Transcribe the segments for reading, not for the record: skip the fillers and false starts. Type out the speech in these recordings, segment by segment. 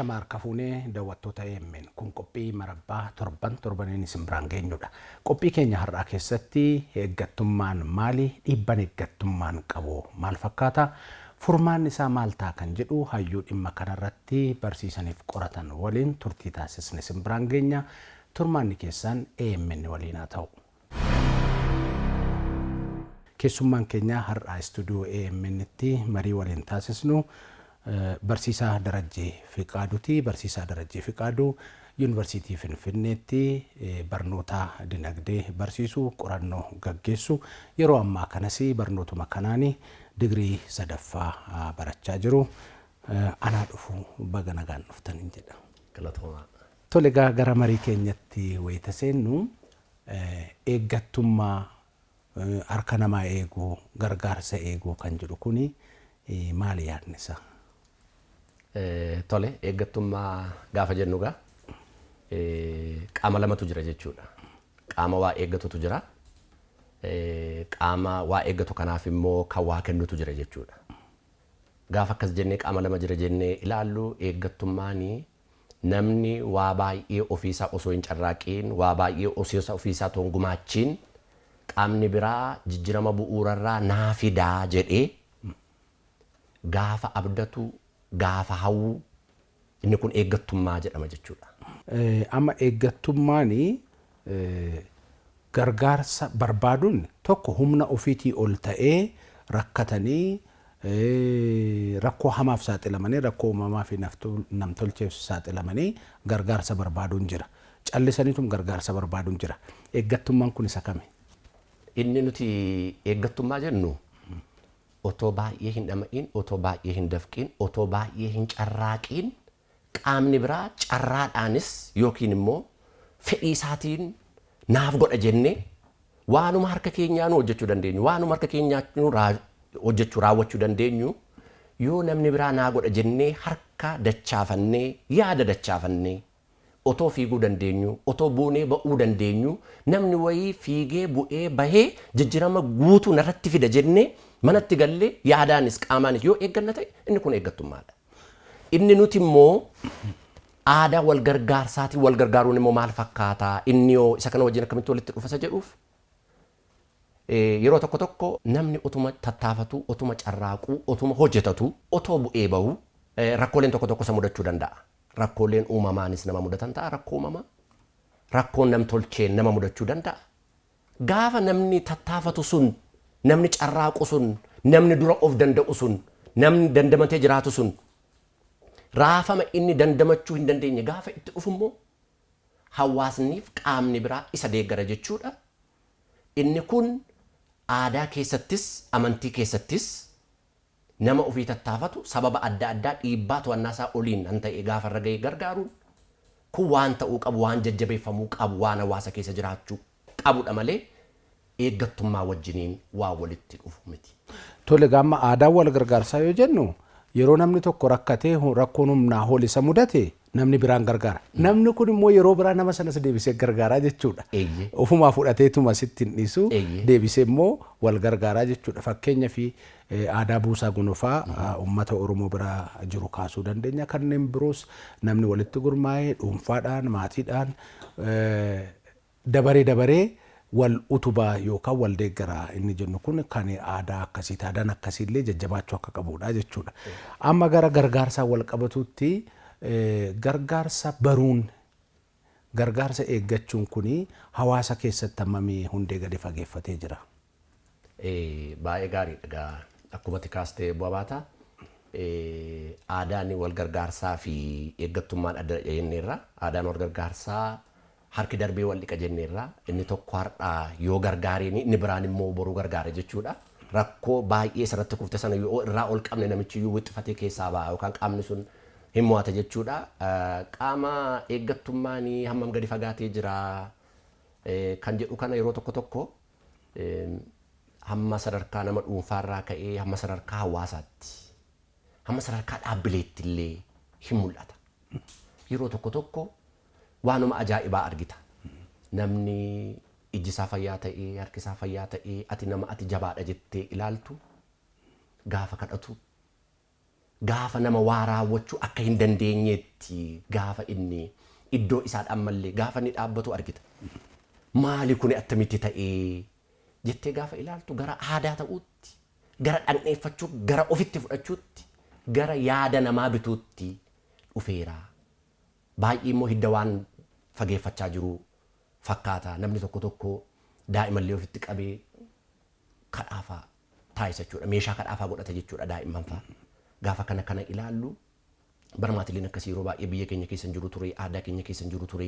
Ashama harka fuunee daawwattoota AMN kun qophii marabbaa torban torbaniin isin biraan geenyudha. Qophii keenya har'aa keessatti eeggattummaan maali? Dhiibban eeggattummaan qabu maal fakkaata? Furmaanni isaa maal ta'a kan jedhu hayyuu dhimma kanarratti barsiisaniif qoratan waliin turtii taasisne isin biraan geenya. Turmaanni keessan AMN waliin haa ta'u. Keessummaan keenya har'aa istuudiyoo AMN'tti marii waliin taasisnu Barsiisaa Darajjee Fiqaaduuti. Barsiisaa Darajjee Fiqaaduu Yuunivarsiitii Finfinneetti barnoota dinagdee barsiisu, qorannoo gaggeessu. Yeroo ammaa kanas barnootuma kanaan digirii sadaffaa barachaa jiru. Anaa dhufu, baga nagaan dhuftaniin jedha. Galatoomaa. Tole, egaa gara marii keenyatti wayita seennu, eeggattummaa, harka namaa eeguu, gargaarsa eeguu kan jedhu kuni maali yaadni isaa? Tole, eeggattummaa gaafa jennu egaa qaama lamatu jira jechuudha. Qaama waa eeggatutu jira. Qaama waa eeggatu kanaaf immoo kan waa kennutu jira jechuudha. Gaafa akkas jennee qaama lama jira jennee ilaallu, eeggattummaan namni waa baay'ee ofiisaa osoo hin carraaqiin, waa baay'ee ofiisaa otoo hin gumaachiin, qaamni biraa jijjiirama bu'uurarraa naa fidaa jedhee gaafa abdatu, gaafa hawwu, inni kun eeggattummaa jedhama jechuudha. Amma eeggattummaan gargaarsa barbaaduun tokko humna ofiitii ol ta'ee rakkatanii, rakkoo hamaaf saaxilamanii, rakkoo uumamaa fi namtolcheef saaxilamanii gargaarsa barbaaduun jira. Callisaniitum gargaarsa barbaaduun jira. Eeggattummaan kun isa kami? Inni nuti eeggattummaa jennu otoo baay'ee hin dhama'in, otoo baay'ee hin dafqiin, otoo baay'ee hin carraaqiin, qaamni biraa carraadhaanis yookiin immoo fedhii isaatiin naaf godha jennee waanuma harka keenyaa nu hojjechuu dandeenyu, waanuma harka keenyaa nu hojjechuu raawwachuu dandeenyu, yoo namni biraa naa godha jennee harka dachaafannee, yaada dachaafannee, otoo fiiguu dandeenyu, otoo buunee ba'uu dandeenyu, namni wayii fiigee bu'ee bahee jijjiirama guutuu narratti fida jennee manatti gallee yaadaanis qaamaanis yoo eegganna ta'e, inni kun eeggattummaadha. Inni nuti immoo aadaa wal gargaarsaatiin wal gargaaruun immoo maal fakkaataa? Inni yoo isa kana wajjin akkamitti walitti dhufa isa jedhuuf, yeroo tokko tokko namni otuma tattaafatu, otuma carraaquu, otuma hojjetatu, otoo bu'ee bahu rakkooleen tokko tokko isa mudachuu danda'a. Rakkooleen uumamaanis nama mudatan ta'a, rakkoo uumamaa. Rakkoon namtolcheen nama mudachuu danda'a. Gaafa namni tattaafatu sun, namni carraaqu sun, namni dura of danda'u sun, namni dandamatee jiraatu sun raafama inni dandamachuu hin dandeenye gaafa itti dhufu immoo hawaasniif qaamni biraa isa deeggara jechuudha. Inni kun aadaa keessattis amantii keessattis nama ofii tattaafatu sababa adda addaa dhiibbaa to'annaa isaa oliin kan ta'e gaafa irra ga'e gargaaruun kun waan ta'uu qabu, waan jajjabeeffamuu qabu, waan hawaasa keessa jiraachuu qabudha malee eeggattummaa wajjiniin waa walitti dhufu miti. Tole, gaamma aadaan wal gargaarsaa yoo jennu, yeroo namni tokko rakkatee rakkoon humnaa ol isa mudate namni biraan gargaara. Namni kun immoo yeroo biraa nama sanas deebisee gargaaraa jechuudha. Ofumaa fudhateetuma sitti hin dhiisu, deebisee immoo wal gargaaraa jechuudha. Fakkeenya fi aadaa buusaa gonofaa uummata Oromoo biraa jiru kaasuu dandeenya. Kanneen biroos namni walitti gurmaa'ee dhuunfaadhaan, maatiidhaan dabaree dabaree wal utubaa yookaan wal deeggaraa inni jennu kun kan aadaa akkasiiti. Aadaan akkasiillee jajjabaachuu akka qabudha jechuudha. Amma gara gargaarsaa wal qabatutti, gargaarsa baruun, gargaarsa eeggachuun kuni hawaasa keessatti hammamii hundee gadi fageeffatee jira? Baay'ee gaariidha egaa, akkuma ati kaastee bu'aa baata. Aadaan wal gargaarsaa fi eeggattummaan adda jenneerra. Aadaan wal gargaarsaa harki darbee wal dhiqa jenneerra. Inni tokko har'aa yoo gargaareen inni biraan immoo boruu gargaara jechuudha. Rakkoo baay'ee isarratti kufte sana yoo irraa ol qabne namichi iyyuu wixxifatee keessaa ba'a yookaan qaamni sun hin mo'ata jechuudha. Qaama eeggattummaan hammam gadi fagaatee jira kan jedhu kana, yeroo tokko tokko hamma sadarkaa nama dhuunfaarraa ka'ee hamma sadarkaa hawaasaatti, hamma sadarkaa dhaabbileetti illee hin mul'ata. Yeroo tokko tokko waanuma ajaa'ibaa argita. Namni ijji isaa fayyaa ta'ee, harki isaa fayyaa ta'ee, ati nama ati jabaadha jettee ilaaltu gaafa kadhatu, Gaafa nama waa raawwachuu akka hin dandeenyetti gaafa inni iddoo isaa ammallee gaafa inni dhaabbatu argita. Maali kuni attamitti ta'ee jettee gaafa ilaaltu gara aadaa ta'uutti, gara dhaqneeffachuu, gara ofitti fudhachuutti, gara yaada namaa bituutti dhufeera. Baay'ee immoo hidda waan fageeffachaa jiru fakkaata. Namni tokko tokko daa'imallee ofitti qabee kadhaafaa taasisa jechuudha. Meeshaa kadhaafaa godhata jechuudha daa'imman fa'a. Gaafa kana kana ilaallu barmaatileen akkasii yeroo baay'ee biyya keenya keessa hin jiru ture, aadaa keenya keessa hin jiru ture.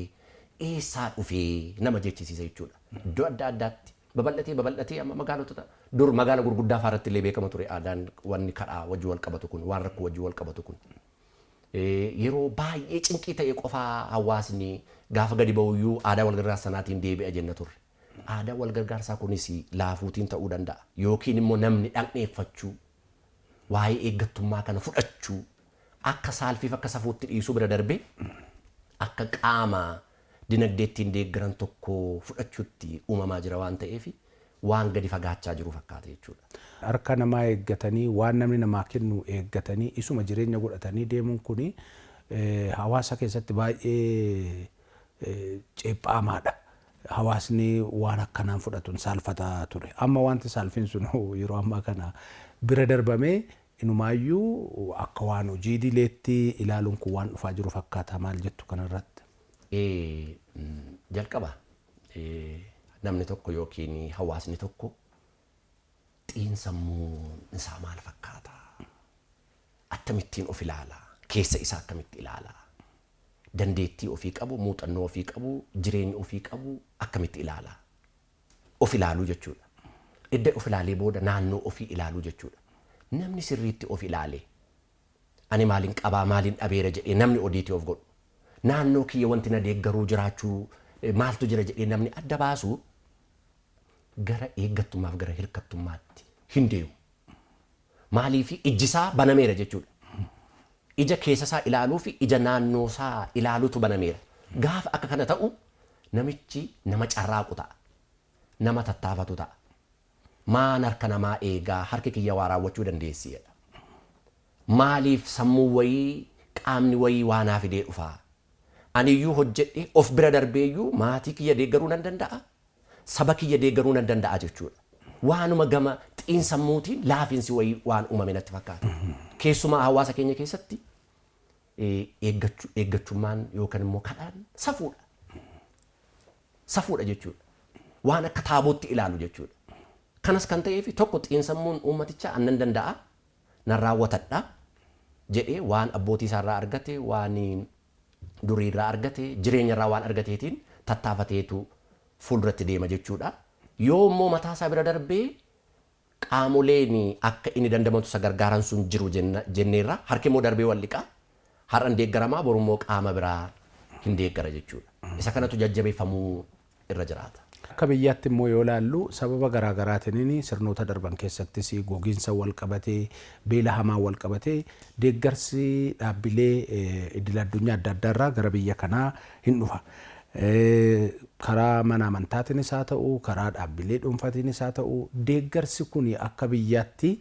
Eessaa dhufee nama jechisiisa jechuudha. Iddoo adda addaatti babal'atee babal'atee amma magaalota dur magaala gurguddaa fa'aarratti illee beekama ture aadaan wanni kadhaa wajjin wal qabatu kun, waan rakkoo wajjin wal qabatu kun. Yeroo baay'ee cinqii ta'e qofaa hawaasni gaafa gadi ba'uyyuu aadaa wal gargaarsa sanaatiin deebi'a jenna turre. Aadaa wal gargaarsaa kunis laafuutiin ta'uu danda'a. Yookiin immoo namni dhaqneeffachuu, waa'ee eeggattummaa kana fudhachuu, akka saalfiif akka safuutti dhiisuu bira darbee akka qaama dinagdee ittiin deeggaran tokko fudhachuutti uumamaa jira waan ta'eef waan gadi fagaachaa jiru fakkaata jechuudha. Harka namaa eeggatanii waan namni namaa kennu eeggatanii isuma jireenya godhatanii deemuun kuni hawaasa keessatti baay'ee ceephaamaadha. Hawaasni waan akkanaan fudhatuun saalfataa ture. Amma wanti saalfiin sun yeroo ammaa kana bira darbamee inumaayyuu akka waan hojii idileetti ilaaluun kun waan dhufaa jiru fakkaata. Maal jettu kanarratti? Jalqaba namni tokko yookiin hawaasni tokko xiinsammuun isaa maal fakkaata? Akkamittiin of ilaala? Keessa isaa akkamitti ilaala? Dandeettii ofii qabu, muuxannoo ofii qabu, jireenya ofii qabu akkamitti ilaala? Of ilaaluu jechuudha. Edda of ilaalee booda naannoo ofii ilaaluu jechuudha. Namni sirriitti of ilaalee ani maaliin qabaa maaliin dhabeera jedhee namni odiitii of godhu. Naannoo kiyya wanti na deeggaruu jiraachuu maaltu jira jedhee namni adda baasu gara eeggattummaaf gara hirkattummaatti hin deemu. Maaliif ijji isaa banameera jechuudha. Ija keessa isaa ilaaluu fi ija naannoo isaa ilaaluutu banameera. Gaafa akka kana ta'u namichi nama carraaqu ta'a. Nama tattaafatu ta'a. Maan harka namaa eegaa harki kiyya waa raawwachuu dandeessi jedha. Maaliif sammuu wayii qaamni wayii waa naa fidee dhufaa? Aniyyuu hojjedhee of bira darbeeyyuu maatii kiyya deeggaruu nan danda'a. Saba kiyya deeggaruu nan danda'a jechuudha. Waanuma gama xiinsammuutiin laafiinsi wayii waan uumame natti fakkaata. Keessumaa hawaasa keenya keessatti eeggachummaan yookaan immoo kadhaan safuudha. Safuudha jechuudha. Waan akka taabootti ilaalu jechuudha. Kanas kan ta'eef tokko xiinsammuun uummatichaa annan danda'a, nan raawwatadha jedhee waan abbootii isaarraa argate, waan duriirraa argate, jireenyarraa waan argateetiin tattaafateetu fuulduratti deema jechuudha. Yoo immoo mataa isaa bira darbee qaamoleen akka inni dandamatu isa gargaaran sun jiru jenneerra harki immoo darbee wal liqaa har'a hin deeggaramaa boru immoo qaama biraa hin deeggara jechuudha. Isa kanatu jajjabeeffamuu irra jiraata. Akka biyyaatti immoo yoo ilaallu sababa garaagaraatiin sirnoota darban keessattis gogiinsa wal qabatee beela hamaa wal qabatee deeggarsi dhaabbilee idil addunyaa adda addaarraa gara biyya kanaa hin dhufa. Karaa mana amantaatiinis haa ta'u karaa dhaabbilee dhuunfaatiinis haa ta'u deeggarsi kun akka biyyaatti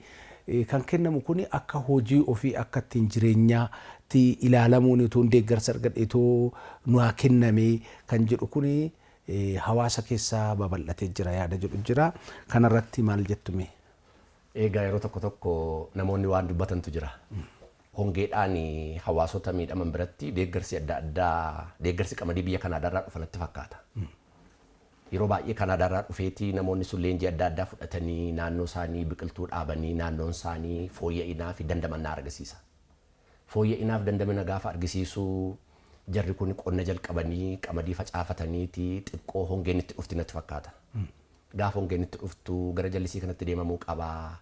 kan kennamu kun akka hojii ofii akka ittiin jireenyaatti ilaalamuun utuu deeggarsa argadheetoo nu haa kenname kan jedhu kun hawaasa keessaa babal'atee jira yaada jedhu jira. Kanarratti maal jettume? Egaa yeroo tokko tokko namoonni waan dubbatantu jira. Hongeedhaan hawaasota miidhaman biratti deeggarsi adda addaa deeggarsi qamadii biyya Kanaadaarraa dhufa natti fakkaata. Yeroo baay'ee Kanaadaarraa dhufeeti namoonni sun leenjii adda addaa fudhatanii naannoo isaanii biqiltuu dhaabanii naannoon isaanii fooyya'inaa fi dandamannaa argisiisa. Fooyya'inaaf dandamina gaafa argisiisu jarri kun qonna jalqabanii qamadii facaafataniiti xiqqoo hongeen itti dhufti natti fakkaata. Gaafa hongeen itti dhuftu gara jallisii kanatti deemamuu qabaa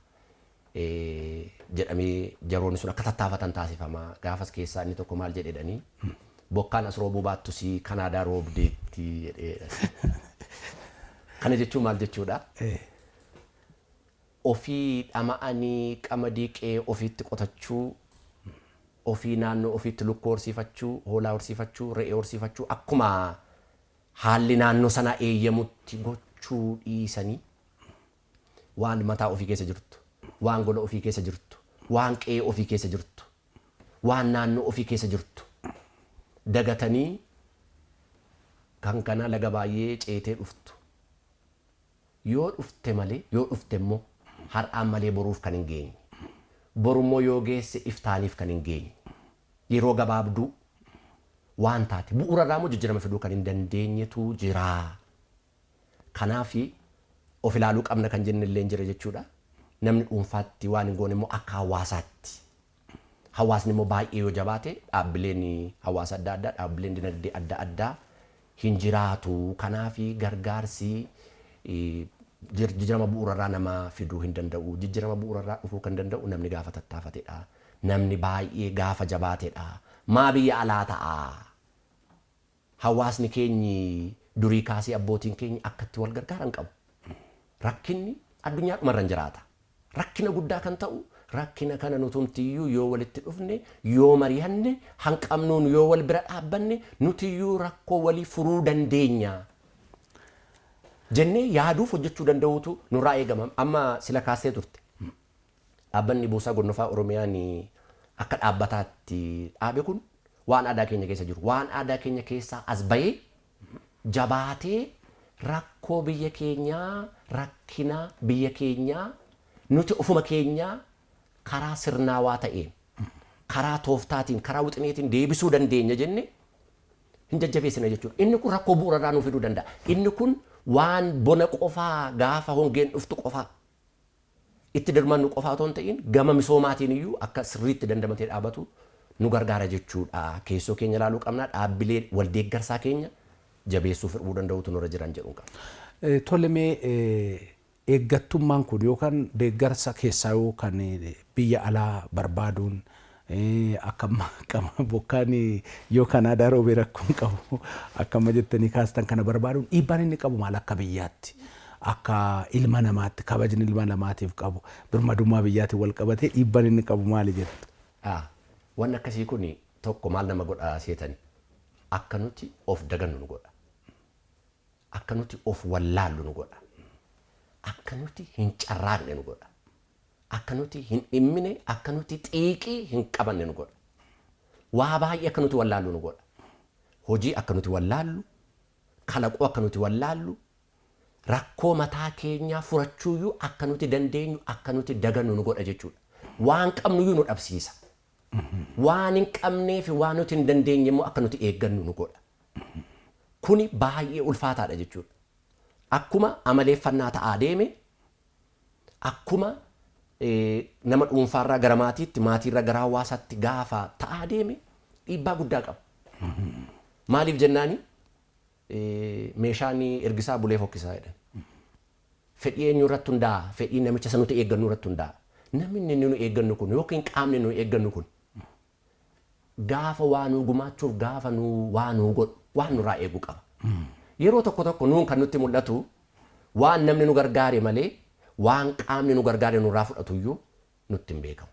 jedhamee jaroonni sun akka tattaafatan taasifama. Gaafas keessaa inni tokko maal jedhedhanii bokkaan as roobuu baattus Kanaadaa roobdeetti jedhee. Kana jechuun maal jechuudha? Ofii dhama'anii qamadii qe'ee ofiitti qotachuu, ofii naannoo ofiitti lukkuu horsiifachuu, hoolaa horsiifachuu, re'ee horsiifachuu akkuma haalli naannoo sanaa eeyyamutti gochuu dhiisanii waan mataa ofii keessa jirtu, waan gola ofii keessa jirtu, waan qe'ee ofii keessa jirtu Waan naannoo ofii keessa jirtu dagatanii kan kana laga baay'ee ceetee dhuftu. Yoo dhufte malee, yoo dhufte immoo har'aan malee boruuf kan hin geenye. Borummoo yoo geesse iftaaniif kan hin geenye. Yeroo gabaabduu waan taate bu'uura irraa immoo jijjiirama fiduu kan hin dandeenyetu jira. Kanaaf of ilaaluu qabna kan jenne illee jira jechuudha. Namni dhuunfaatti waan hin goone immoo akka hawaasaatti. Hawaasni immoo baay'ee yoo jabaate dhaabbileen hawaasa adda addaa, dhaabbileen dinagdee adda addaa hin jiraatu. Kanaaf gargaarsi jijjiirama bu'uurarraa nama fiduu hin danda'u. Jijjiirama bu'uurarraa dhufuu kan danda'u namni gaafa tattaafatedha. Namni baay'ee gaafa jabaatedha. Maa biyya alaa ta'a? Hawaasni keenyi durii kaasee abbootiin keenya akkatti wal gargaaran qabu. Rakkinni addunyaadhumarra hin jiraata. Rakkina guddaa kan ta'u rakkina kana nutumtiyyuu yoo walitti dhufne, yoo mari'anne, hanqabnuun yoo wal bira dhaabbanne, nutiyyuu rakkoo walii furuu dandeenya jennee yaaduuf hojjechuu danda'uutu nurraa eegama. Amma sila kaasee turte. Dhaabbanni Buusaa Gonofaa Oromiyaan akka dhaabbataatti dhaabe kun waan aadaa keenya keessa jiru. Waan aadaa keenya keessaa as bahee jabaatee rakkoo biyya keenyaa, rakkina biyya keenyaa nuti ofuma keenyaa karaa sirnaawaa ta'een, karaa tooftaatiin, karaa wixineetiin deebisuu dandeenya jenne hin jajjabeessina jechuudha. Inni kun rakkoo bu'uurarraa nuu fiduu danda'a. Inni kun waan bona qofaa gaafa hongeen dhuftu qofaa itti dirmannu qofaa otoo hin ta'in gama misoomaatiin iyyuu akka sirriitti dandamatee dhaabatu nu gargaara jechuudha. Keessoo keenya ilaaluu qabna. Dhaabbilee waldeeggarsaa keenya jabeessuu firduu danda'utu nurra jiran jedhuun qaba. Tole, mee eeggattummaan kun yookaan deeggarsa keessaa yookaan biyya alaa barbaaduun akka amma bokkaan yookaan aadaa roobee rakkoon qabu akka amma jettanii kaastan kana barbaaduun dhiibbaan inni qabu maal akka biyyaatti, akka ilma namaatti, kabajni ilma namaatiif qabu, birmadummaa biyyaatiin wal qabatee dhiibbaan inni qabu maali jettu? Wanni akkasii kun tokko maal nama godha seetani? Akka nuti of dagannu nu godha. Akka nuti of wallaallu nu godha. Akka nuti hin carraaqne nu godha. Akka nuti hin dhimmine, akka nuti xiiqii hin qabanne nu godha. Waa baay'ee akka nuti wallaallu nu godha. Hojii akka nuti wallaallu, kalaquu akka nuti wallaallu, rakkoo mataa keenyaa furachuuyyuu akka nuti dandeenyu akka nuti dagannu nu godha jechuudha. Waan qabnuyyuu nu dhabsiisa. Waan hin qabnee fi waan nuti hin dandeenye immoo akka nuti eeggannu nu godha. Kuni baay'ee ulfaataadha jechuudha. Akkuma amaleeffannaa ta'aa deeme, akkuma nama dhuunfaarraa gara maatiitti, maatiirraa gara hawaasaatti gaafa ta'aa deeme dhiibbaa guddaa qaba. Maaliif jennaani, meeshaan ergisaa bulee fokkisaa jedhan. Fedhii eenyu irratti hundaa'a? Fedhii namicha isa nuti eeggannu irratti hundaa'a. Namni inni nu eeggannu kun yookiin qaamni nu eeggannu kun gaafa waa nuu gumaachuuf, gaafa nuu waa nuu godhu, waan nurraa eeguu qaba. Yeroo tokko tokko nuun kan nutti mul'atu waan namni nu gargaare malee waan qaamni nu gargaare nurraa fudhatuyyuu nutti hin beekamu.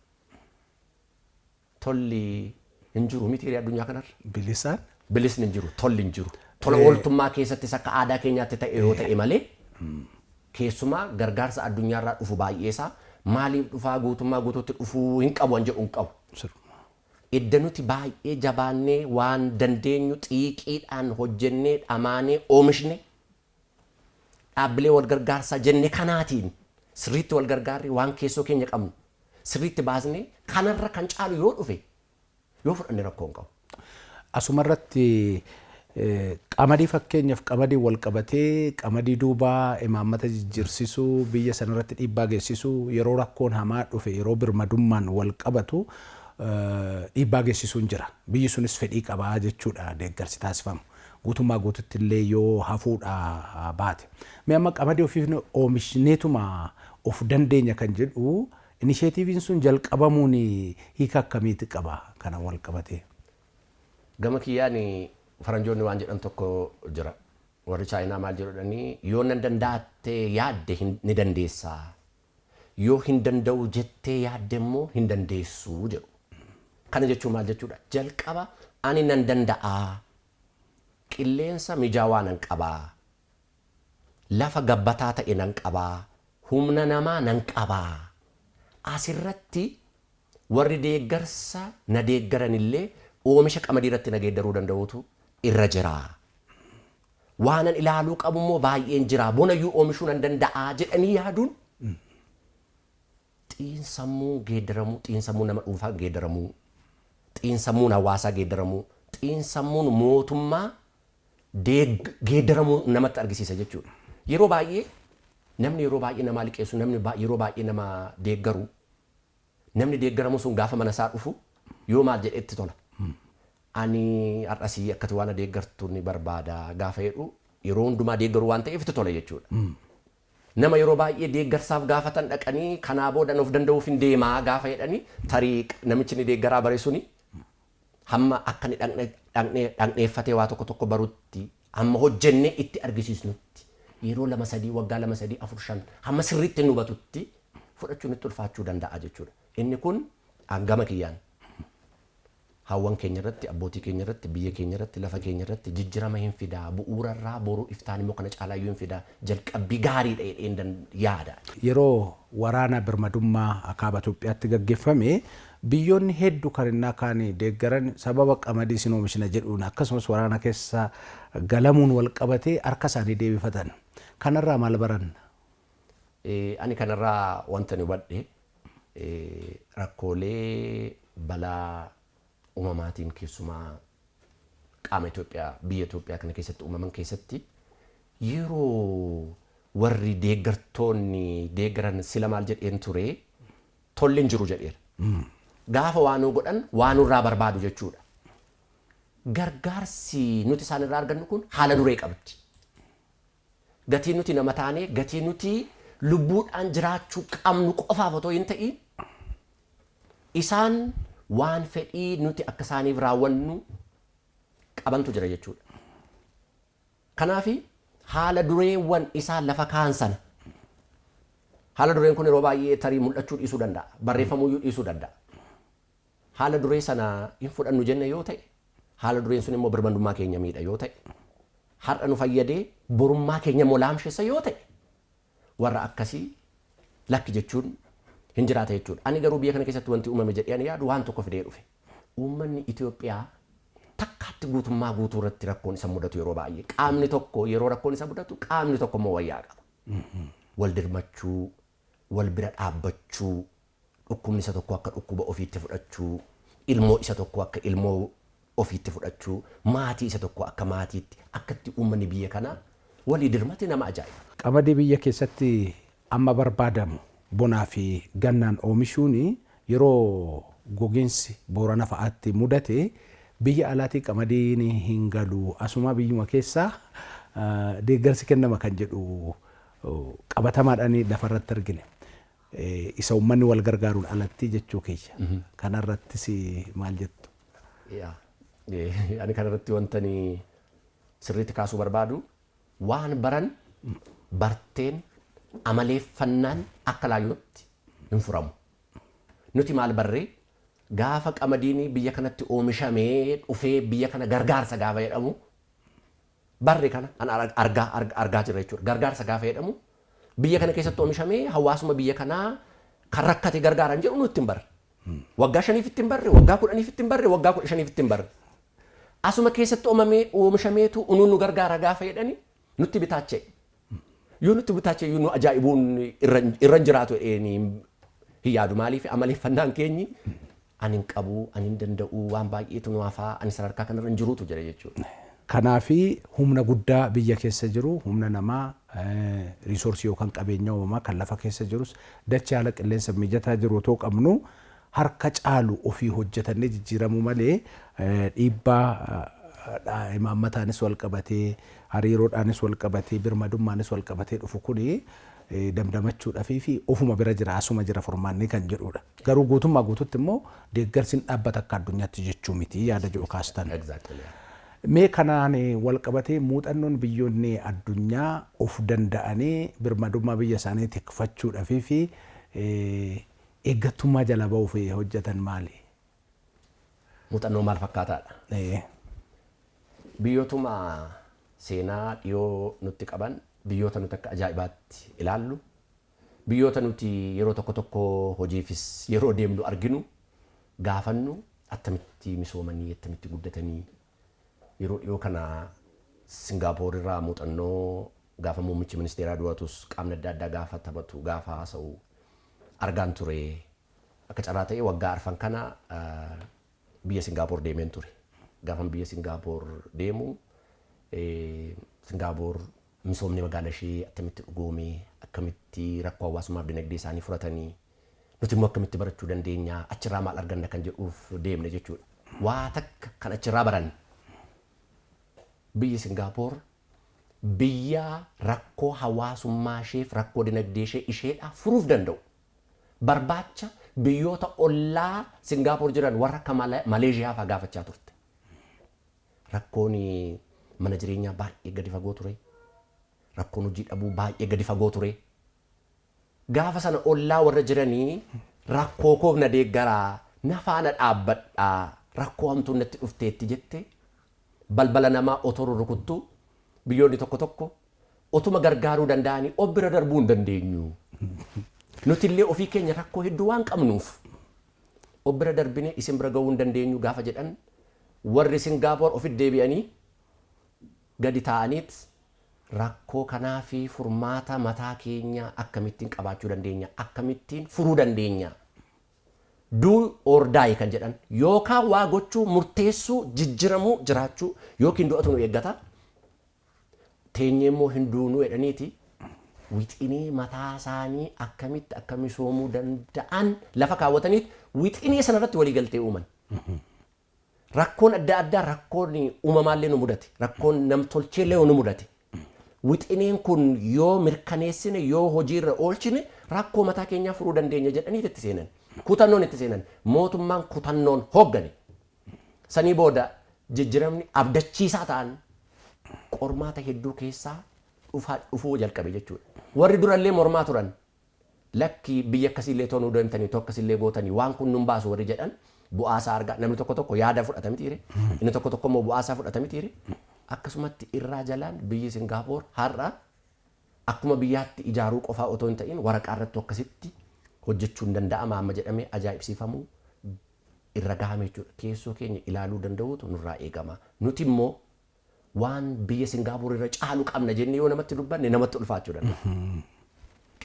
Tolli hin jiru miti addunyaa kanarra. Bilisaan? Bilisni hin jiru, tolli hin jiru. Tola ooltummaa keessattis akka aadaa keenyaatti ta'e yoo ta'e malee, keessumaa gargaarsa addunyaarraa dhufu baay'eesaa maaliif dhufaa, guutummaa guutuutti dhufuu hin qabu an jedhu hin qabu. Idda nuti baay'ee jabaannee waan dandeenyu xiiqiidhaan hojjennee dhamaanee oomishne, dhaabbilee wal gargaarsaa jenne kanaatiin sirriitti wal gargaarree waan keessoo keenya qabnu sirriitti baasnee, kanarra kan caalu yoo dhufe yoo fudhanne rakkoo hin qabu. Asumarratti qamadii, fakkeenyaaf qamadii wal qabatee, qamadii duubaa imaammata jijjiirsisuu, biyya sanarratti dhiibbaa geessisuu, yeroo rakkoon hamaa dhufe, yeroo birmadummaan wal qabatu dhiibbaa geessisuun jira. Biyyi sunis fedhii qabaa jechuudha deeggarsi taasifamu. Guutummaa guututti illee yoo hafuudha baate. Mee amma qamadii ofiif oomishneetuma of dandeenya kan jedhu inisheetiiviin sun jalqabamuun hiika akkamiiti qaba kana wal qabatee? Gama kiyyaan faranjoonni waan jedhan tokko jira. Warri Chaayinaa maal jedhanii, yoo nan danda'attee yaadde ni dandeessaa. Yoo hin danda'u jettee yaadde immoo hin dandeessuu jedhu. Kana jechuun maal jechuudha? Jalqaba ani nan danda'aa. Qilleensa mijaawaa nan qabaa. Lafa gabbataa ta'e nan qabaa. Humna namaa nan qabaa. Asirratti Warri deeggarsa na deeggaranillee oomisha qamadii irratti na geeddaruu danda'utu irra jira. Waanan ilaaluu qabu immoo baay'een jira. Bonayyuu oomishuu nan danda'a jedhanii yaaduun xiinsammuu geeddaramuu, xiinsammuu nama dhuunfaa geeddaramuu, xiinsammuun hawaasaa geeddaramuu, xiinsammuun mootummaa geeddaramuu namatti argisiisa jechuudha. Yeroo baay'ee namni yeroo baay'ee namaa liqeessu, namni yeroo baay'ee nama deeggaru, namni deeggaramu sun gaafa mana isaa dhufu yoo maal jedhetti tola. Ani har'asii akkati waan deeggartu ni barbaada gaafa jedhu yeroo hundumaa deeggaru waan ta'eef itti tola jechuudha. Nama yeroo baay'ee deeggarsaaf gaafatan dhaqanii kanaa booda of danda'uuf hin deemaa gaafa jedhanii tarii namichi ni deeggaraa bare suni hamma akka inni dhaqneeffatee waa tokko tokko barutti hamma hojjennee itti argisiisnutti yeroo 2 3 waggaa 2 3 4 5 hamma sirriitti nu hubatutti fudhachuun itti ulfaachuu danda'a jechuudha. Inni kun hangama kiyyaan hawwan keenya irratti, abbootii keenya irratti, biyya keenya irratti, lafa keenya irratti jijjiirama hin fidaa, bu'uurarraa boruu iftaan immoo kana caalaayyuu hin fidaa, jalqabbii gaariidha jedheen yaada. Yeroo waraana birmadummaa kaaba Itoophiyaatti gaggeeffame biyyoonni hedduu kan innaa kaan deeggaran sababa qamadii isin oomishna jedhuun akkasumas waraana keessa galamuun wal qabatee harka isaanii deebifatan. Kanarraa maal baranna? Ani kanarraa wanta ani hubadhe rakkoolee balaa uumamaatiin keessumaa qaama Itoophiyaa biyya Itoophiyaa kana keessatti uumaman keessatti yeroo warri deeggartoonni deeggaran sila maal jedheen ture tolli hin jiru jedheera. Gaafa waan nu godhan waan nurraa barbaadu jechuudha. Gargaarsi nuti isaan irraa argannu kun haala duree qabdi. Gatii nuti nama taanee gatii nuti lubbuudhaan jiraachuu qabnu qofaaf otoo hin ta'in isaan waan fedhii nuti akka isaaniif raawwannu qabantu jira jechuudha. Kanaafi haala dureewwan isaan lafa kaan sana haala dureen kun yeroo baay'ee tarii mul'achuu dhiisuu danda'a, barreeffamuyyuu dhiisuu danda'a. Haala duree sana hin fudhannu jenne yoo ta'e, haala dureen sun immoo birmadummaa keenya miidha yoo ta'e, har'a nu fayyadee borummaa keenya immoo laamshessa yoo ta'e, warra akkasii lakki jechuun hin jiraata jechuudha. Ani garuu biyya kana keessatti wanti uumame jedhee ani yaadu waan tokko fidee dhufe. Uummanni Itoophiyaa takkaatti guutummaa guutuu irratti rakkoon isa mudatu yeroo baay'ee qaamni tokko yeroo rakkoon isa mudatu qaamni tokko immoo wayyaa qaba. Wal dirmachuu, wal bira dhaabbachuu, dhukkubni isa tokko akka dhukkuba ofiitti fudhachuu, ilmoo isa tokko akka ilmoo ofiitti fudhachuu, maatii isa tokko akka maatiitti akkatti uummanni biyya kanaa walii dirmate nama ajaa'iba. Qamadii biyya keessatti amma barbaadamu bonaa fi gannaan oomishuun yeroo gogiinsi Boorana fa'aatti mudate biyya alaatii qamadiin hin galu asuma biyyuma keessaa deeggarsi kennama kan jedhu qabatamaadhaan lafarratti argine. Isa uummanni wal gargaaruun alatti jechuu keessa. Kanarrattis maal jettu? Ani kanarratti wanta sirriitti kaasuu barbaadu waan baran barteen amaleeffannaan akka laayyootti hin furamu. Nuti maal barree gaafa qamadiin biyya kanatti oomishamee dhufee biyya kana gargaarsa gaafa jedhamu barre kana an argaa jirra jechuudha. Gargaarsa gaafa jedhamu biyya kana keessatti oomishamee hawaasuma biyya kanaa kan rakkate gargaaran jedhu nutti hin barre. Waggaa 5 itti hin barre, waggaa 10 itti hin barre, waggaa 15 itti hin barre. Asuma keessatti oomishameetu unuun nu gargaara gaafa jedhani nutti bitaachee. Yoo nutti bitaachee nu ajaa'ibuun irra hin jiraatu hin yaadu. Maaliif amaleeffannaan keenyi ani hin qabu, ani hin danda'u, waan baay'eetu nu hafaa, ani sadarkaa kanarra hin jiruutu jira jechuudha. Kanaafi humna guddaa biyya keessa jiru, humna namaa, riisoorsii yookaan qabeenya uumamaa kan lafa keessa jirus dachee haala qilleensa mijataa jiru otoo qabnu harka caalu ofii hojjetannee jijjiiramuu malee dhiibbaa imaammataanis wal qabatee hariiroodhaanis wal qabatee birmadummaanis wal qabatee dhufu kuni damdamachuudhaafii fi ofuma bira jira asuma jira furmaanni kan jedhudha. Garuu guutummaa guututti immoo deeggarsi hin dhaabbata akka addunyaatti jechuu miti yaada jedhu kaastan. Mee kanaan wal qabatee muuxannoon biyyoonni addunyaa of danda'anii birmadummaa biyya isaanii tikfachuudhaafii fi eeggattummaa jala ba'uuf hojjetan maali? Muuxannoo maal fakkaataadha? Biyyootuma seenaa dhiyoo nutti qaban, biyyoota nuti akka ajaa'ibaatti ilaallu, biyyoota nuti yeroo tokko tokko hojiifis yeroo deemnu arginu, Gaafannu attamitti misoomanii, attamitti guddatanii, yeroo dhiyoo kana Singaapoor irraa muuxannoo gaafa muummichi ministeeraa du'atus qaamni adda addaa gaafa taphatu, gaafa haasa'u argaan ture. Akka carraa ta'e waggaa arfan kana biyya Singaapoor deemeen ture. Gaafan biyya Singaapoor deemu, Singaapoor misoomni magaala ishee attamitti dhugoome, akkamitti rakkoo hawaasummaaf dinagdee isaanii furatanii, nuti immoo akkamitti barachuu dandeenya, achirraa maal arganna kan jedhuuf deemne jechuudha. Waa takka kan achirraa baranne, biyyi Singaapoor biyya rakkoo hawaasummaa isheef rakkoo dinagdee ishee isheedhaa furuuf danda'u barbaacha biyyoota ollaa Singaapoor jiran warra akka Maleeshiyaa fa'aa gaafachaa turte. Rakkoon mana jireenyaa baay'ee gadi fagoo ture. Rakkoon hojii dhabuu baay'ee gadi fagoo ture. Gaafa sana ollaa warra jiranii rakkoo koof na deeggaraa, na faana dhaabbadhaa, rakkoo hamtuun natti dhufteetti jette balbala namaa otoo rurrukuttu, biyyoonni tokko tokko otuma gargaaruu danda'anii of bira darbuu hin dandeenyu. Nuti illee ofii keenya rakkoo hedduu waan qabnuuf of bira darbinee isin bira gahuu hin dandeenyu gaafa jedhan, warri Singaapoor ofitti deebi'anii gadi taa'aniit rakkoo kanaa fi furmaata mataa keenya akkamittiin qabaachuu dandeenya, akkamittiin furuu dandeenya. Do or die kan jedhan, yookaan waa gochuu, murteessuu, jijjiramuu, jiraachuu yookiin du'atu nu eeggata. Teenyee immoo hin duunuu jedhaniiti wixinee mataa isaanii akkamitti akka misoomuu danda'an lafa kaawwataniit wixinee sanarratti walii galtee uuman. Rakkoon adda addaa, rakkoon uumamaallee nu mudate, rakkoon namtolcheellee nu mudate. Wixineen kun yoo mirkaneessine, yoo hojiirra oolchine, rakkoo mataa keenyaa furuu dandeenya jedhanii itti seenan. Kutannoon itti seenan. Mootummaan kutannoon hooggane. Sanii booda jijjiiramni abdachiisaa ta'an qormaata hedduu keessaa dhufuu jalqabe jechuudha. Warri durallee mormaa turan, lakki biyya akkasiillee toonuu deemtanii tokko akkasillee gootanii waan kun nun baasu warri jedhan, bu'aasaa argaa, namni tokko tokko yaada fudhata mitiire, inni tokko tokko immoo bu'aasaa fudhata mitiire. Akkasumatti irraa jalaan biyyi Singaapoor har'a akkuma biyyaatti ijaaruu qofaa otoo hin ta'in waraqaa irratti akkasitti hojjechuun danda'ama amma jedhamee ajaa'ibsiifamuu irra gahame jechuudha. Keessoo keenya ilaaluu danda'uutu nurraa eegama. Nuti immoo waan biyya Singaapoor irra caalu qabna jennee yoo namatti dubbanne namatti ulfaachuu danda'a.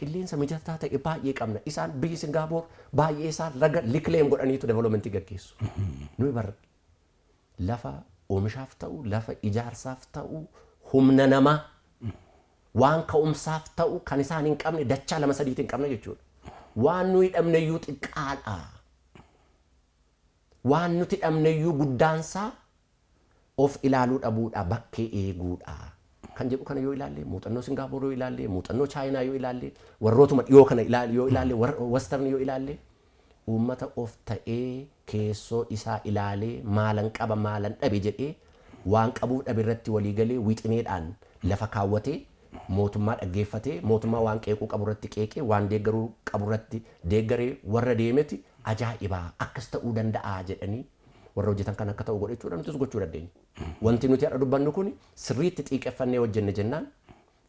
Qilleensa mijataa ta'e baay'ee qabna. Isaan biyyi Singaapoor baay'ee isaan laga reclaim godhaniitu developmentii gaggeessu. Nuyi bar lafa oomishaaf ta'u, lafa ijaarsaaf ta'u, humna namaa waan ka'umsaaf ta'u kan isaan hin qabne dachaa lama sadiitti hin qabne jechuudha. Waan nuyi dhabne iyyuu xiqqaadha. Waan nuti dhabne iyyuu guddaansaa of ilaaluu dhabuudha, bakkee eeguudha. Kan jedhu kana yoo ilaalle, muuxannoo Singaapoor yoo ilaalle, muuxannoo Chaayinaa yoo ilaalle, warrootuma dhiyoo kana yoo ilaalle, Western yoo ilaalle, uummata of ta'ee keessoo isaa ilaalee maalan qaba, maalan dhabe jedhee waan qabuuf dhabe irratti walii galee wixineedhaan lafa kaawwatee, mootummaa dhaggeeffatee, mootummaa waan qeequu qabu irratti qeeqee, waan deeggaruu qabu irratti deeggaree warra deemeti ajaa'ibaa akkas ta'uu danda'a jedhanii warra hojjetan kan akka ta'u godhachuudha nutis gochuu dandeenya. Wanti nuti har'a dubbannu kun sirriitti xiiqeffannee hojjenne jennaan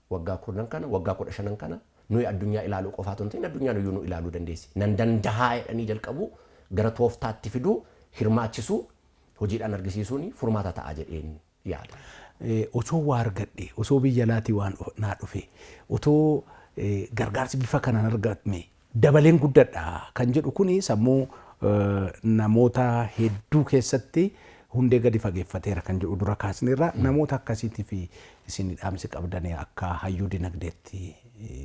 waggaa 10 kana, waggaa 15 kana nuyi addunyaa ilaaluu qofaatu hin ta'in addunyaan iyyuu nu ilaaluu dandeessi. Nan dandahaa jedhanii jalqabuu, gara tooftaatti fiduu, hirmaachisuu, hojiidhaan argisiisuun furmaata ta'a jedheen yaada. Otoo waa argadhe, otoo biyya alaatii waan naa dhufe, otoo gargaarsi bifa kanaan argatme dabaleen guddadha kan jedhu kuni sammuu namoota hedduu keessatti hundee gadi fageeffateera kan jedhu dura kaasneerra. Namoota akkasiitiif isin dhaamsi qabdanii akka hayyuu dinagdeetti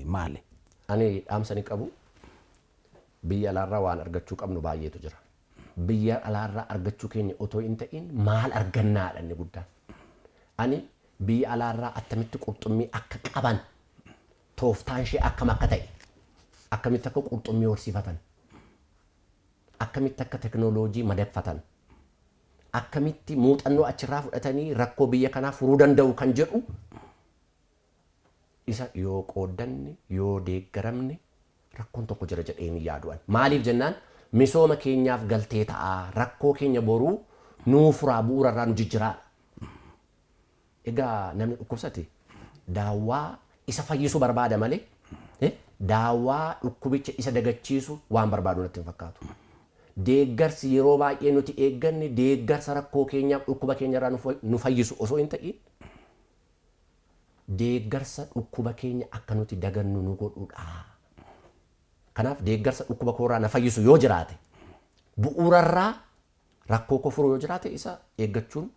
maali? Ani dhaamsa ni qabu, biyya alaarraa waan argachuu qabnu baay'eetu jira. Biyya alaarraa argachuu keenya otoo hin ta'in maal argannaadha inni guddaan. Ani biyya alaarraa attamitti qurxummii akka qaban, tooftaan ishee akkam akka ta'e, akkamitti akka qurxummii horsiifatan, akkamitti akka teknooloojii madaqfatan, akkamitti muuxannoo achirraa fudhatanii rakkoo biyya kanaa furuu danda'u kan jedhu isa yoo qooddanne, yoo deeggaramne, rakkoon tokko jira jedheen yaadu'an. Maaliif jennaan, misooma keenyaaf galtee ta'a, rakkoo keenya boruu nuu furaa, bu'uurarraa nu jijjiraadha. Egaa namni dhukkubsate daawwaa isa fayyisuu barbaada malee daawwaa dhukkubicha isa dagachiisu waan barbaadu natti hin fakkaatu. Deeggarsi yeroo baay'ee nuti eegganne deeggarsa rakkoo keenyaaf dhukkuba keenyarraa nu fayyisu osoo hin ta'in deeggarsa dhukkuba keenya akka nuti dagannu nu godhudha. Kanaaf deeggarsa dhukkuba koorraa na fayyisu yoo jiraate, bu'uurarraa rakkoo koo furu yoo jiraate, isa eeggachuun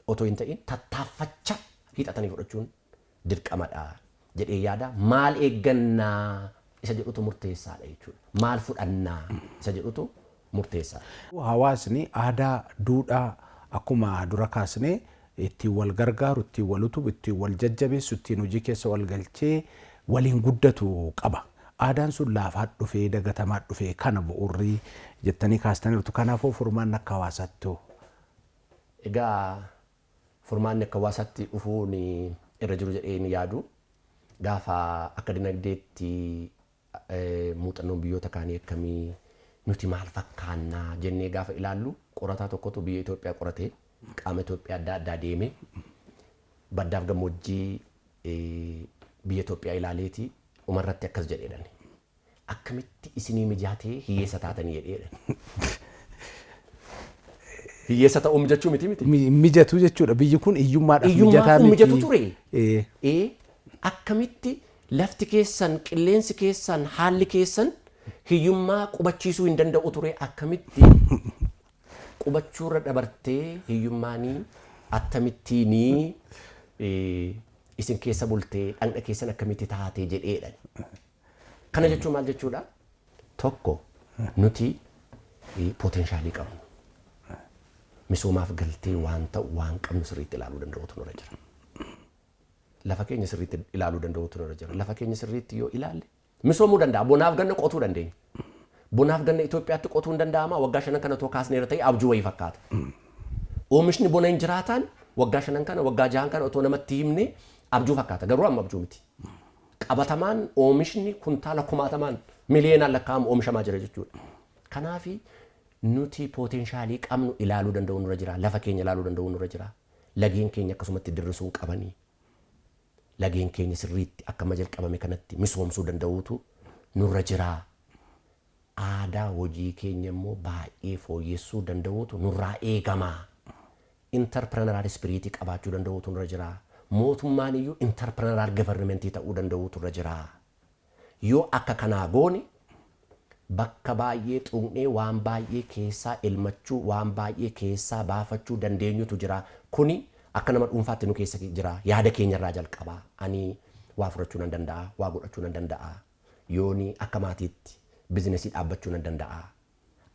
otoo hin ta'in tattaaffachaa hiixatanii fudhachuun dirqamadha jedhee yaada. Maal eeggannaa isa jedhutu murteessaadha jechuudha. Maal fudhannaa isa jedhutu murteessaadha. Hawaasni aadaa, duudhaa akkuma dura kaasnee ittiin wal gargaaru, ittiin wal utubu, ittiin wal jajjabeessu, ittiin hojii keessa wal galchee waliin guddatu qaba. Aadaan sun laafaa dhufee, dagatamaa dhufee, kana bu'uurri jettanii kaastaniirtu. Kanaafuu furmaanni akka hawaasaatti hoo? Egaa furmaanni akka hawaasaatti dhufuun irra jiru jedhee ni yaadu. Gaafa akka dinagdeetti muuxannoon biyyoota kaanii akkamii, nuti maal fakkaannaa jennee gaafa ilaallu, qorataa tokkotu biyya Itoophiyaa qoratee, qaama Itoophiyaa adda addaa deeme, baddaaf gammoojjii biyya Itoophiyaa ilaaleeti dhumarratti akkas jedheedhan. Akkamitti isinii mijaatee hiyyeessa taatanii jedheedhan. Hiyyeessa ta'uu mijachuu miti miti. Mijatu jechuudha. Biyyi kun hiyyummaadhaaf mijataa Hiyyummaaf miti. mijatu ture. Akkamitti lafti keessan, qilleensi keessan, haalli keessan hiyyummaa qubachiisuu hin danda'u ture, akkamitti qubachuurra dabartee hiyyummaanii akkamittiinii isin keessa bultee, dhaqna keessan akkamitti taatee jedheedha. Kana jechuun maal jechuudha? Tokko, nuti potential qabnu. Misoomaaf galtee waan ta'u waan qabnu sirriitti ilaaluu danda'utu nurra jira. Lafa keenya sirriitti ilaaluu danda'utu nurra jira. Lafa keenya sirriitti yoo ilaalle misoomuu danda'a. Bonaaf ganna qotuu dandeenya. Bonaaf ganna Itoophiyaatti qotuu hin danda'ama. Waggaa 5 kana otoo kaasneera ta'e abjuu wayii fakkaata. Oomishni bona hin jiraataan waggaa 5 kana, waggaa 6 kana otoo namatti himne abjuu fakkaata. Garuu amma abjuu miti. Qabatamaan oomishni kuntaala kumaatamaan miliyoonaan lakkaa'amu oomishamaa jira jechuudha. Kanaafi nuti potential qabnu ilaaluu danda'u nurra jira. Lafa keenya ilaaluu danda'u nurra jira. Lageen keenya akkasumatti dirrisuu qabanii. Lageen keenya sirriitti akka amma jalqabame kanatti misoomsuu danda'uutu nurra jira. Aadaa hojii keenya immoo baay'ee fooyyessuu danda'uutu nurraa eegama. Entrepreneurial spirit qabaachuu danda'uutu nurra jira. Mootummaan iyyuu entrepreneurial government ta'uu danda'uutu nurra jira. Yoo akka kanaa goone bakka baay'ee xuqnee waan baay'ee keessaa elmachuu, waan baay'ee keessaa baafachuu dandeenyutu jira. Kuni akka nama dhuunfaatti nu keessa jira. Yaada keenyarraa jalqaba. Ani waa fudhachuu nan danda'a, waa godhachuu nan danda'a. Yooni akka maatiitti business dhaabbachuu nan danda'a.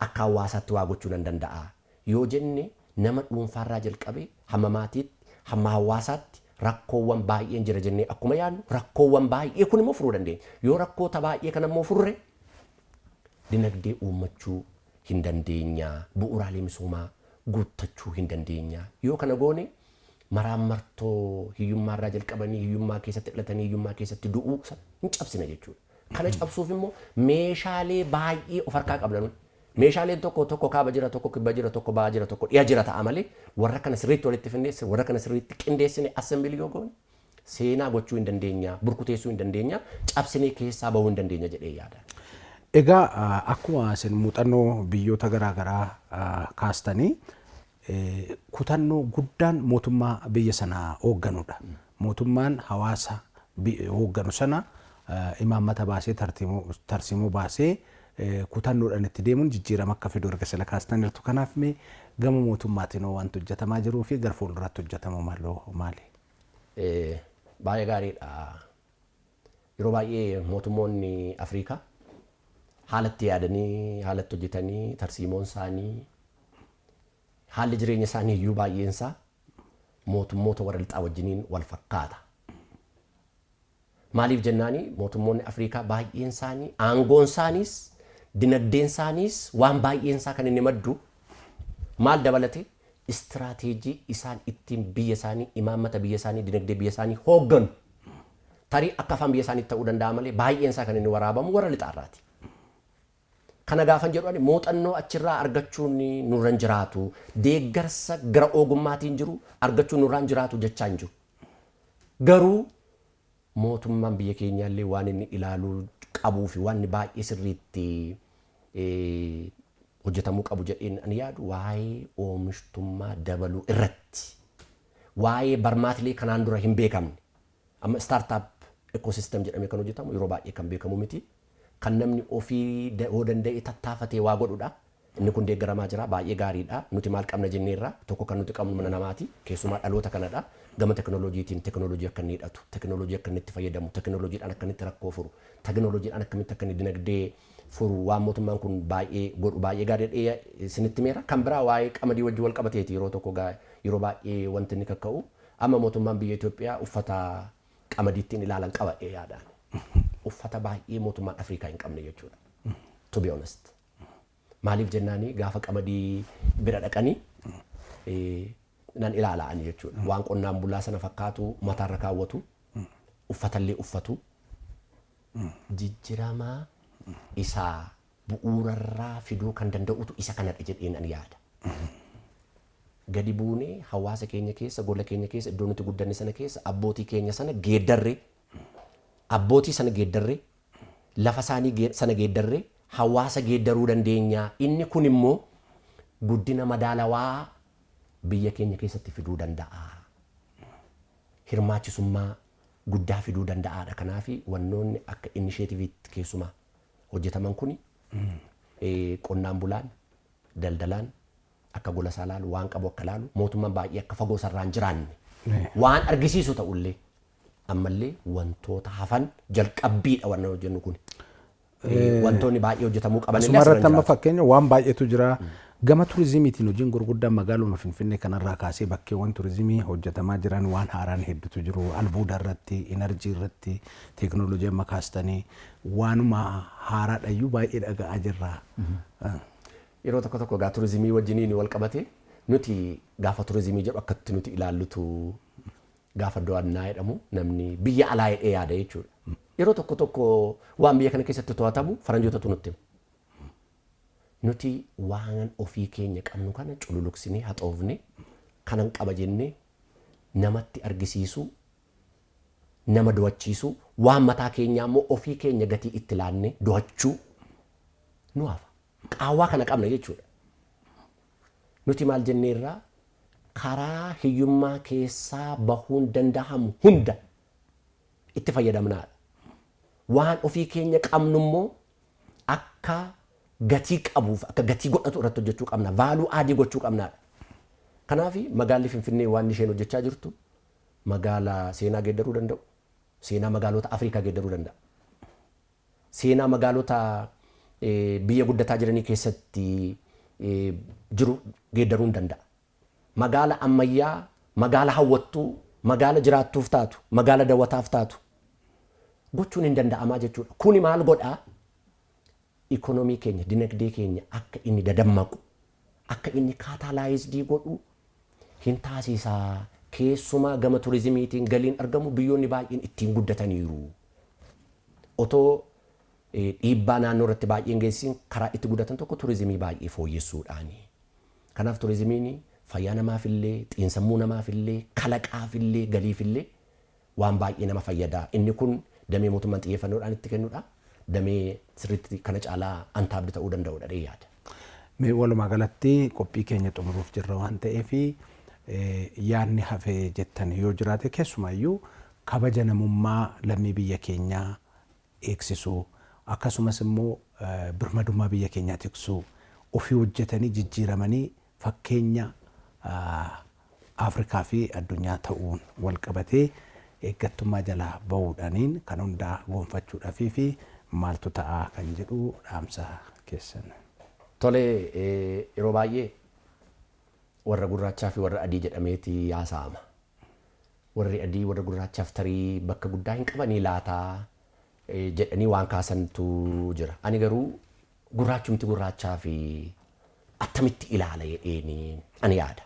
Akka hawaasaatti waa gochuu nan danda'a. Yoo jenne nama dhuunfaarraa jalqabee hamma maatiitti, hamma hawaasaatti rakkoowwan baay'een jira jennee akkuma yaadnu, rakkoowwan baay'ee kun immoo furuu dandeenya. Yoo rakkoota baay'ee kana immoo furre, dinagdee uummachuu hin dandeenya. Bu'uuraalee misoomaa guuttachuu hin dandeenya. Yoo kana goone maraammartoo hiyyummaarraa jalqabanii hiyyummaa keessatti dhalatanii hiyyummaa keessatti du'uu hin cabsina jechuudha. Kana cabsuuf immoo meeshaalee baay'ee of harkaa qabna nuti. Meeshaaleen tokko tokko kaaba jira, tokko kibba jira, tokko baha jira, tokko dhiya jira ta'a malee, warra kana sirriitti walitti finnee, warra kana sirriitti qindeessine, assemble yoo goone, seenaa gochuu hin dandeenya, burkuteessuu hin dandeenya, cabsinee keessaa bahuu hin dandeenya jedhee yaada. Egaa akkuma isin muuxannoo biyyoota garaagaraa kaastanii, kutannoo guddaan mootummaa biyya sanaa hoogganudha. Mootummaan hawaasa hoogganu sana imaammata baasee, tarsiimoo baasee, kutannoodhaan itti deemuun jijjiirama akka fidu erga sila kaastaniirtu. Kanaaf mee gama mootummaatiin wanti hojjetamaa jiruu fi gara fuulduraatti hojjetamu maloo maali? Baay'ee gaariidha. Yeroo baay'ee mootummoonni Afrikaa haalatti yaadanii, haalatti hojjetanii, tarsiimoon isaanii, haalli jireenya isaanii iyyuu baay'een isaa mootummoota warra lixaa wajjiniin wal fakkaata. Maaliif jennaani, mootummoonni Afrikaa baay'een isaanii aangoon isaaniis, dinagdeen isaaniis, waan baay'een isaa kan inni maddu maal dabalate, istiraateejii isaan ittiin biyya isaanii, imaammata biyya isaanii, dinagdee biyya isaanii hoogganu tarii akka afaan biyya isaaniitti ta'uu danda'a malee baay'een isaa kan inni waraabamu warra lixaarraati. Kana gaafan jedhu ani muuxannoo achirraa argachuun nurra hin jiraatu, deeggarsa gara ogummaatiin jiru argachuun nurra hin jiraatu jechaa hin jiru. Garuu mootummaan biyya keenyaallee waan inni ilaaluu qabuu fi waan inni baay'ee sirriitti Hojjetamuu qabu jedheen ani yaadu waa'ee oomishtummaa dabaluu irratti, waa'ee barmaatilee kanaan dura hin beekamne, amma startup ecosystem jedhamee kan hojjetamu yeroo baay'ee kan beekamu miti, kan namni ofii yoo danda'e tattaafatee waa godhudha. Inni kun deeggaramaa jira, baay'ee gaariidha. Nuti maal qabna jenneerra, tokko kan nuti qabnu mana namaati, keessumaa dhaloota kanadha. Gama teknooloojiitiin teknooloojii akka inni hidhatu, teknooloojii akka inni itti fayyadamu, teknooloojiidhaan akka inni itti rakkoo furu, teknooloojiidhaan akkamitti akka inni dinagdee furu, waan mootummaan kun baay'ee godhu baay'ee gaariidha isinitti meera. Kan biraa waa'ee qamadii wajjin wal qabateeti yeroo tokko yeroo baay'ee wanti inni kakka'u. Amma mootummaan biyya Itoophiyaa uffata qamadiittiin ilaalan qaba yaadaan. Uffata baay'ee mootummaan Afrikaa hin qabne jechuudha. To be honest. Maaliif jennaani, gaafa qamadii bira dhaqanii nan ilaala'an jechuudha. Waan qonnaan bulaa sana fakkaatu mataarra kaawwatu, uffatallee uffatu. Jijjiirama isaa bu'uurarraa fiduu kan danda'utu isa kanadha jedheen ani yaada. Gadi buunee hawaasa keenya keessa, gola keenya keessa, iddoo nuti guddanne sana keessa abbootii keenya sana geeddarree, abbootii sana geeddarree, lafa isaanii sana geeddarree hawaasa geeddaruu dandeenya. Inni kun immoo guddina madaalawaa biyya keenya keessatti fiduu danda'a. Hirmaachisummaa guddaa fiduu danda'aadha. Kanaaf wannoonni akka initiativeitti keessumaa hojjetaman kuni qonnaan bulaan, daldalaan akka gola isaa laalu, waan qabu akka laalu, mootummaan baay'ee akka fagoo sarraan jiraanne waan argisiisu ta'ullee, ammallee wantoota hafan jalqabbiidha waan hojjennu kun. Wantoonni baay'ee hojjetamuu qaban illee asirra amma fakkeenya waan baay'eetu jira. Gama turizimiitiin hojiin gurguddaan magaaluma Finfinnee kanarraa kaasee bakkeewwan turizimii hojjetamaa jiran waan haaraan hedduutu jiru. Albuuda irratti, enerjii irratti, teeknooloojii amma kaastanii waanuma haaraadhayyuu baay'ee dhaga'aa jirra. Yeroo tokko tokko gaa turizimii wajjiniin wal qabate, nuti gaafa turizimii jedhu akkatti nuti ilaallutu, gaafa do'annaa jedhamu namni biyya alaa jedhee yaada jechuudha. Yeroo tokko tokko waan biyya kana keessatti to'atamu faranjootatu nutti hima. Nuti waan ofii keenya qabnu kana cululuqsinee haxoofne kanan qaba jennee namatti argisiisuu, nama do'achiisuu, waan mataa keenyaa immoo ofii keenya gatii itti laannee do'achuu nu hafa. Qaawwaa kana qabna jechuudha. Nuti maal jenneerraa, karaa hiyyummaa keessaa bahuun danda'amu hunda itti fayyadamnaadha. Waan ofii keenya qabnu immoo akka gatii qabuuf, akka gatii godhatu irratti hojjechuu qabna. Value add gochuu qabnaadha. Kanaaf magaalli Finfinnee waan isheen hojjechaa jirtu magaala seenaa geeddaruu danda'u, seenaa magaalota Afrikaa geeddaruu danda'a. Seenaa magaalota biyya guddataa jiranii keessatti jiru geeddaruu hin danda'a. Magaala ammayyaa, magaala hawwattuu, magaala jiraattuuf taatu, magaala daawwataaf taatu gochuun hin danda'amaa jechuudha. Kuni maal godhaa? Ikonomii keenya, dinagdee keenya akka inni dadammaqu, akka inni catalyzed godhu hin taasisaa. Keessumaa gama turizimiitiin galiin argamu biyyoonni baay'een ittiin guddataniiru. Otoo dhiibbaa naannoo irratti baay'een geessisin karaa itti guddatan tokko turizimii baay'ee fooyyessuudhaani. Kanaaf turizimiin fayyaa namaafillee, xiinsammuu namaafillee, kalaqaafillee, galiifillee waan baay'ee nama fayyada. Inni kun damee mootummaan xiyyeeffannoodhaan itti kennudha. Damee sirriitti kana caalaa untapped ta'uu danda'udha dhee yaada. Mee walumaa galatti qophii keenya xumuruuf jirra waan ta'eef, yaadni hafee jettan yoo jiraate, keessumaayyuu kabaja namummaa lammii biyya keenyaa eegsisuu, akkasumas immoo birmadummaa biyya keenyaa tiksuu, ofii hojjetanii jijjiiramanii fakkeenya Afrikaa fi addunyaa ta'uun wal qabatee eeggattummaa jalaa bahuudhaaniin kan hundaa gonfachuudhaafii fi maaltu ta'a kan jedhu dhaamsa keessan. Tole, yeroo baay'ee warra gurraachaa fi warra adii jedhameeti haasa'ama. Warri adii warra gurraachaaf tarii bakka guddaa hin qabanii laataa jedhanii waan kaasantu jira. Ani garuu gurraachumti gurraachaa fi attamitti ilaala jedheeni ani yaada.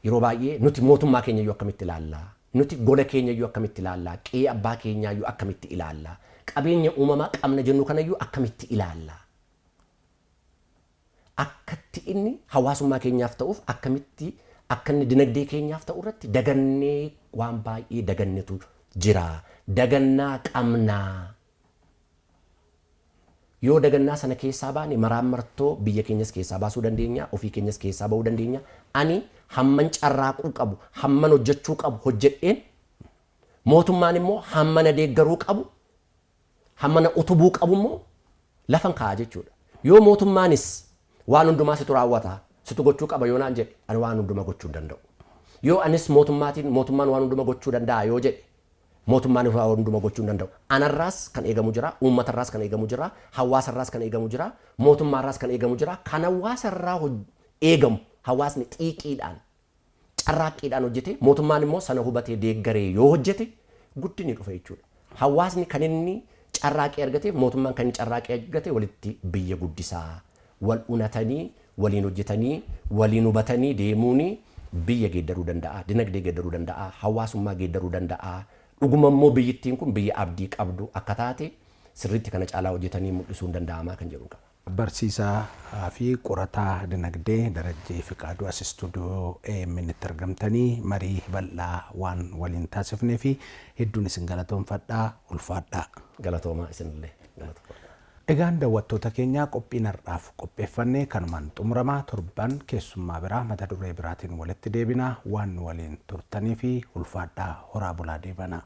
Yeroo baay'ee nuti mootummaa keenya iyyuu akkamitti ilaallaa? Nuti gola keenya iyyuu akkamitti ilaallaa? Qe'ee abbaa keenyaa iyyuu akkamitti ilaallaa? Qabeenya uumamaa qabna jennu kanayyuu akkamitti ilaallaa? Akkatti inni hawaasummaa keenyaaf ta'uuf, akkamitti akka inni dinagdee keenyaaf ta'u irratti dagannee, waan baay'ee dagannetu jira. Dagannaa qabnaa. Yoo dagannaa sana keessaa baane maraammartoo biyya keenyas keessaa baasuu dandeenya, ofii keenyas keessaa bahuu dandeenya. Ani hamman carraaquu qabu, hamman hojjechuu qabu hojjedheen, mootummaan immoo hammana deeggaruu qabu, hammana utubuu qabu immoo lafan kaa'a jechuudha. Yoo mootummaanis waan hundumaa situ raawwata, situ gochuu qaba yoo naan jedhe, ani waan hundumaa gochuu hin danda'u. Yoo anis mootummaatiin mootummaan waan hundumaa gochuu danda'a yoo jedhe, mootummaan waan hundumaa gochuu hin danda'u. Anarraas kan eegamu jira, uummatarraas kan eegamu jira, hawaasarraas kan eegamu jira, mootummaarraas kan eegamu jira. Kan hawaasarraa eegamu hawaasni xiiqiidhaan, carraaqqiidhaan hojjete, mootummaan immoo sana hubatee deeggaree yoo hojjete guddinni dhufa jechuudha. Hawaasni kan inni carraaqqii argateef mootummaan kan inni carraaqqii argate walitti biyya guddisaa, wal unatanii, waliin hojjetanii, waliin hubatanii deemuuni biyya geeddaruu danda'a, dinagdee geeddaruu danda'a, hawaasummaa geeddaruu danda'a. Dhuguma immoo biyyittiin kun biyya abdii qabdu akka taate sirriitti kana caalaa hojjetanii mul'isuun danda'amaa kan jedhu qaba. Barsiisaa fi qorataa dinagdee Darajjee Fiqaaduu as istuudiyoo AMN itti argamtanii marii bal'aa waan waliin taasifnee fi hedduun isin galatoomfadhaa, ulfaadhaa. Galatoomaa isinillee. Galatoomaa. Egaan daawwattoota keenyaa, qophiin har'aaf qopheeffannee kanumaan xumuramaa. Torban keessummaa biraa mata duree biraatiin walitti deebinaa. Waan nu waliin turtanii fi ulfaadhaa, horaa bulaa, deebanaa.